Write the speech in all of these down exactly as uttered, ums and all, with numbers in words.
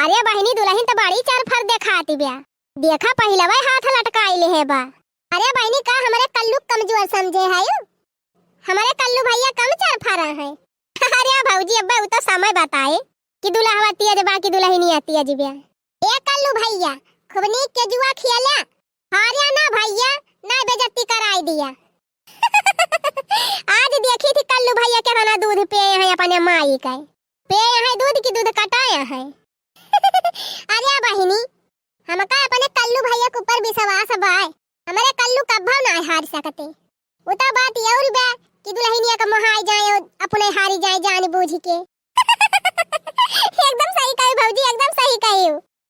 अरे बहिनी, दुलहिन त बड़ी चरफर देखाती ब्या। देखा, पहिलवै हाथ लटकाइ लेहे बा। अरे बहिनी, का हमरे कल्लू क कमजोर समझे हयू? हमरे कल्लू भइया कम चरफरा हैं। अरे भौजी, अब्बे उ त समय बताए कि दुलहवा तेज बा कि दुलहिनिया तेज ब्या। ए कल्लू भइया, खूब नीक के जुआ खियाला। हार्या ना भइया, ना बेइज्जती कराइ दिया। आज देखी थी कल्लू भइया केतना दूध पिए हैं अपने माई के। पिए हैं दूध कि दूध कटाए हैं। अरे बहिनी, हमका अपने कल्लू भइया के ऊपर विश्वास बाय। हमरे कल्लू कब्बो नाहीं हार सकते। उ त बात अउर बा कि दुलहिनिया क मोहाइ जाए अउर अपने हारि जाए जान बूझ के। एकदम सही कही भौजी, एकदम सही कही।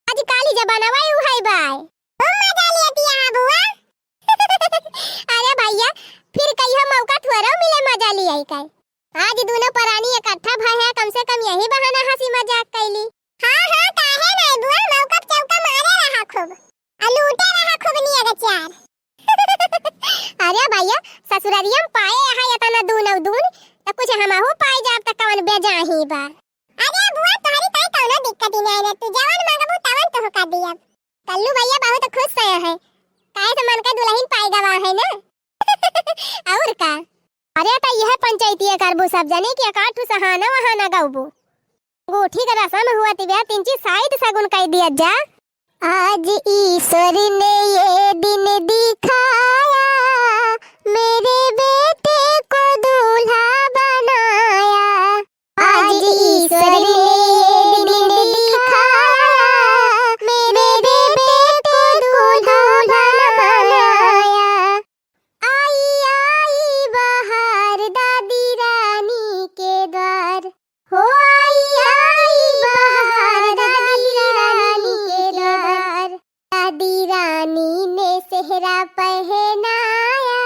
आजकल ही जमाना बाय, उहै बाय। खूब मजा लिया तिया बुआ। अरे भइया, फिर कहियो मौका थोड़ा मिले मजा लिया ही का। आज दुनो परानी इकट्ठा भए हैं, कम से कम यही बहाना हँसी मजाक कइली। हाँ, हाँ, काहे नाहीं बुआ, मौका चौका मारे रहा खूब। आ लूटे रहा खूब नियर चार। अरे भइया, ससुररिया में पाए हैं इतना दून अउ दून, त कुछ हमहू पाइ जाब त कवन बेजाही बा। अरे बुआ, तोहरी ताई कौनो दिक्कत ही नाहीं ना, तू जवन मांगबू तवन तोहका दियब। कल्लू भइया बहुत खुश हैं, काहे से मन का दुलहिन पाइ गवा है ना। अउर का? अरे त यह पंचायतिया करबू सब जने कि एकाध ठू सहाना वहाना गौबू। अंगूठी के रसम हुआ तिबिया, तीन चीज साइड सगुन कइ दिया जा। आज ईश्वर ने ये दिन दिखाया, मेरे बेटे को दूल्हा बनाया। आज ईश्वर ने ये दिन दिखाया, मेरे बेटे को दूल्हा बनाया। आई आई बहार दादी रानी के द्वार, हो आई आई बहार दादी रानी के द्वार। दादी रानी ने सेहरा पहनाया,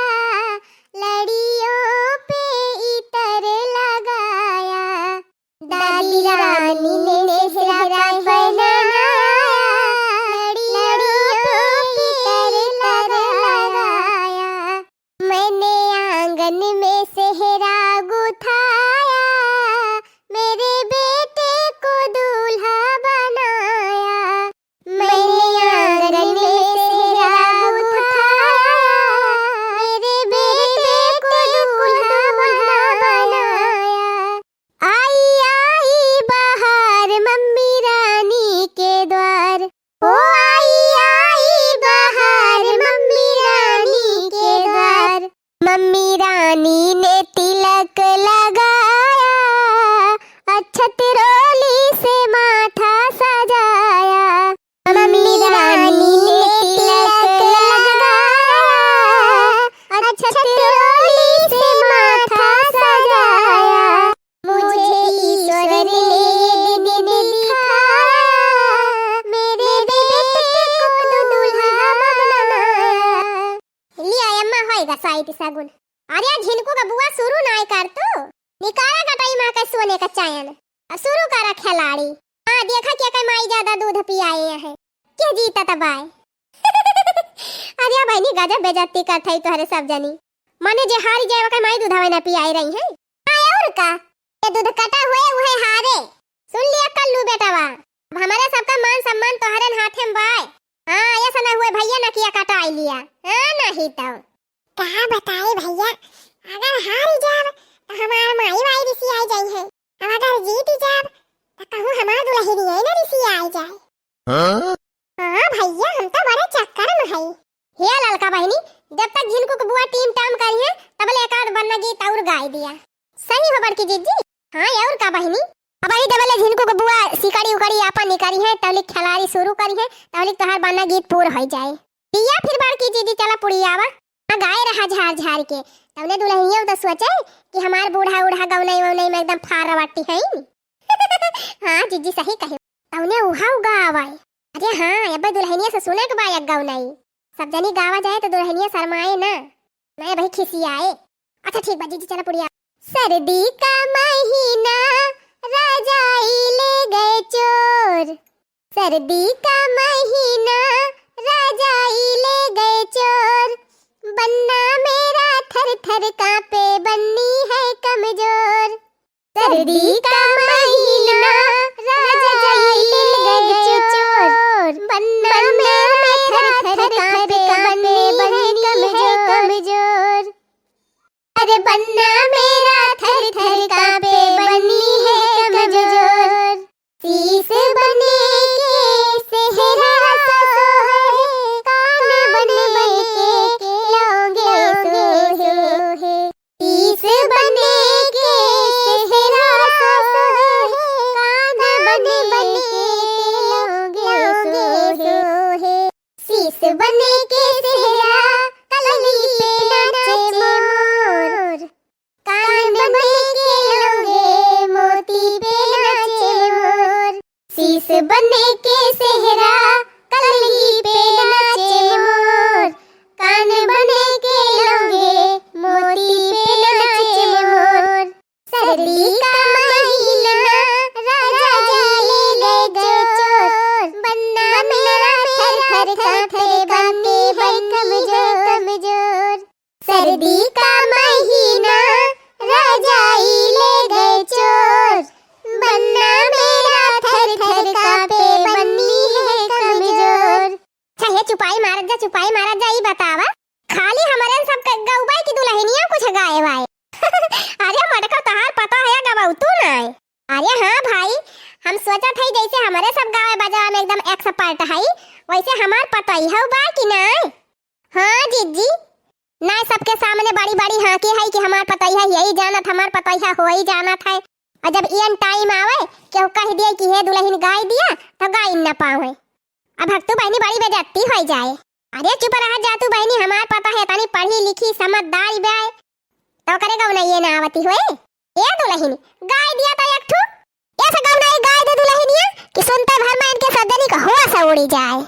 लड़ियों पे इतर लगाया। दादी रानी ने सेहरा पहनाया, लड़ियों पे इतर लगाया। मैंने आंगन में सेहरा गुथाया, मेरे बेटे को दूल्हा बनाया। मैंने आंगन में सेहरा गुथाया, मेरे बेटे को दूल्हा बनाया। आई आई बहार मम्मी रानी के द्वार, ओ आई आई बहार मम्मी रानी के द्वार। मम्मी रानी ने तिलक लगाया, अक्षत रोली से माथा सजाया। मम्मी रानी ने तिलक लगाया, अक्षत रोली से माथा सजाया। मुझे ईश्वर ने ये दिन दिखाया, मेरे बेटे को दूल्हा बनाया। लिया अम्मा, होइगा साइत सगुन। अरे झिनकू का बुआ, सुरु नाहीं कर तू, निकाला गटई माँ के सोने का चैन। आ सुरु करा खिलाड़ी। हाँ, देखा के के माई ज्यादा दूध पियाए हैं, के जीतत बाय। अरे बहिनी, गजब बेइज्जती करत है तोहरे सब जनी। माने जे हारी जाए ओकर माई दूधवा ना पियाए रही है। हाँ, अउर का? ये दूध कटा हुए उहे हारे। सुन लिया कल्लू बेटवा, अब हमरे सबका मान सम्मान तोहरे हाथे में बाय। हाँ, ऐसा ना हुए भइया ना किया कटाई लिया। हाँ, नहीं तो। का बताई भइया, अगर हारी जाब त हमार माई वाई रिसियाई जाई है, अउर अगर जीत जाब त कहूँ हमार दुलहिनिया ना रिसियाई जाए। हाँ? हाँ भइया, हम तो बड़े चक्कर में हई। हे ललका बहिनी, जब तक झिनकू के बुआ टीम टाम करी है, तब ले एक आध बन्ना गीत अउर गाई दिया। सही हो बड़की जीजी? हाँ, अउर का बहिनी? अब अही जब ले झिनकू के बुआ सिकड़ी उकड़ी आपन निकरी है, तब ले खिलाड़ी सुरु करी है, तब ले तोहार बन्ना गीत पूर होइ जाए। दिया फिर बड़की जीजी, चला पुड़ियावा। हाँ, गाए रहा झार झार के। तउने दुलहिनिया तो सोचे कि हमार बूढ़ा उढ़ा गौनई वौनई में एकदम फार रवाटी है। हाँ जीजी, सही कहे। तउने उहा उगा आवाए। अरे हाँ, अबे दुलहिनिया से सुने के बा एक गौनई। सब जनी गावा जाए तो दुलहिनिया शर्माए ना, ना भाई खिसियाए। अच्छा ठीक बा जीजी, चला पुड़िया। सर्दी का महीना, राजा ई ले गए चोर। सर्दी का महीना, राजा ई ले गए चोर। बन्ना मेरा थर थर कांपे, बन्नी है कमजोर। सर्दी का महीना, राजा ई ले गए बने के लोगे सोहे। शीश बने के सेहरा, कलगी पे नाचे मोर। कान बने के लोगे, मोती पे नाचे मोर। शीश बने के सेहरा, कलगी पे नाचे मोर। कान बने के लोगे, मोती पे नाचे मोर। सर्दी का महीना, राजा जी ले गए चोर। बन्ना मेरा थर थर कांपे, बन्नी है कमजोर, कमजोर। सर्दी का महीना, राजा जी ले गए चोर। बन्ना मेरा थर थर कांपे, बन्नी है कमजोर। अच्छा, हे चुपाई मारत जा, चुपाई मारत जा, ई बतावा, खाली हमरे सब क-, गउबे की दुलहिनिया कुछ गाए वाए? अरे मटका, तोहार पतोहिया गवउ तू नाय। अरे हाँ भाई, हम सोचत हई जैसे हमरे सब गावे बजावे में एकदम expert हई, वैसे हमार पतोहिया बा कि नाय? हाँ जिज्जी, नाय सबके सामने बड़ी बड़ी हाँकी हई कि हमार पतोहिया यही जानत, हमार पतोहिया होई जानत है। और जब एन time आवे, केहू कह दिए कि हे दुलहिन गाई दिया, तो गाई न पावे। अब भक्तू बहिनी बड़ी बेइज्जती होई जाए। अरे चुप रह जा तू बहिनी, हमार पतोहिया तनी पढ़ी लिखी समझदार बाय, तो करे गवनइये ना आवती होए। ए दुलहिन, गाय दिया तो एक ठू, ऐसे गवनई गाय दे दुलहिनिया कि सुनते भर में इनके सब जनी का होश उड़ी जाए।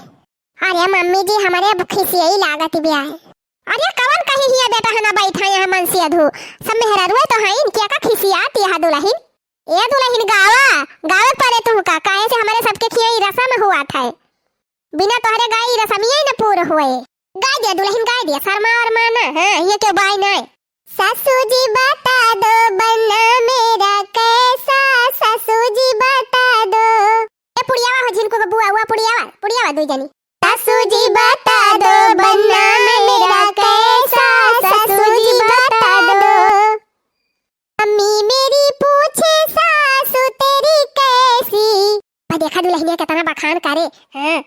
अरे मम्मी जी, हमरे अब खिसियाई लागत बाय। अरे कवन कही हिया बेटा है ना बैठा यहाँ मन से अधू, सब मेहरारुए तो हैं, इनके का खिसियात यहाँ दुलहिन। ए दुलहिन गावा, गावे पड़े तुहका, काहे से हमरे सबके खिया ई रसम हुआ था। बिना तोहरे गाई रसमिये न पूर होए। गाय दिया दुलहिन, गाय दिया, शर्मा और माना, हाँ, ये क्यों बाय नाय। सासू जी बता दो बन्ना मेरा कैसा, सासू जी बता दो। ए पुड़ियावा हो झिनको के बुआ, हुआ पुड़ियावा, पुड़ियावा दुई जनी। सासू जी बता दो बन्ना मेरा कैसा, सासू जी बता दो। मम्मी मेरी पूछे सासू तेरी कैसी। भाई देखा दुलहिनिया कितना बखान करे। हाँ,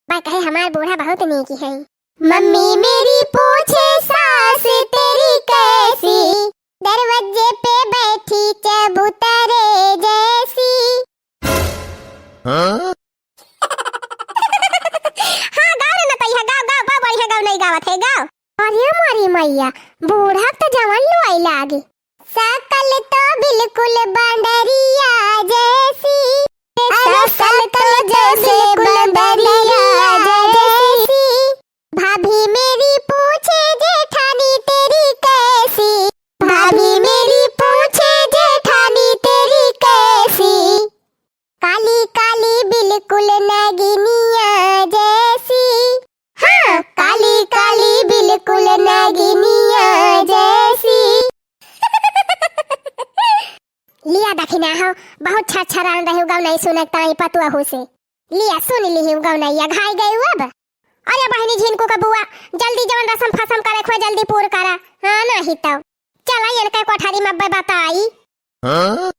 भाई कहे हमार बूढ़ा बहुत नीकी है। मम्मी मेरी पूछे सास तेरी कैसी, दरवाजे पे बैठी चबूतरे जैसी। हाँ? हाँ, गाओ रे नतैया, गाओ, गाओ, बहुत बढ़िया गवनई गावत है, गाओ। अरे मोरी मैया, बूढ़ा तो जवन लोई लागे। शकल तो बिल्कुल बंदरिया जैसी। अरे शकल तो जैसे बंदरिया जैसी। भाभी मेरी पूछे जेठानी तेरी कैसी। भाभी मेरी पूछे जेठानी तेरी कैसी। काली काली बिल्कुल नागिनिया जैसी। हाँ, काली काली बिल्कुल नागिनिया जैसी। लिया दखिना हो, बहुत छरछरान रहे गवनई सुनत ताई पतुआ हो से। लिया सुन लिही गवनैया, घाई गई अब। अरे बहिनी झिनको का बुआ, जल्दी जवन रसम फसम करे खोए जल्दी पूर करा। हाँ, नहीं तो चला इनके कोठरी में अब्बे बताई। हाँ?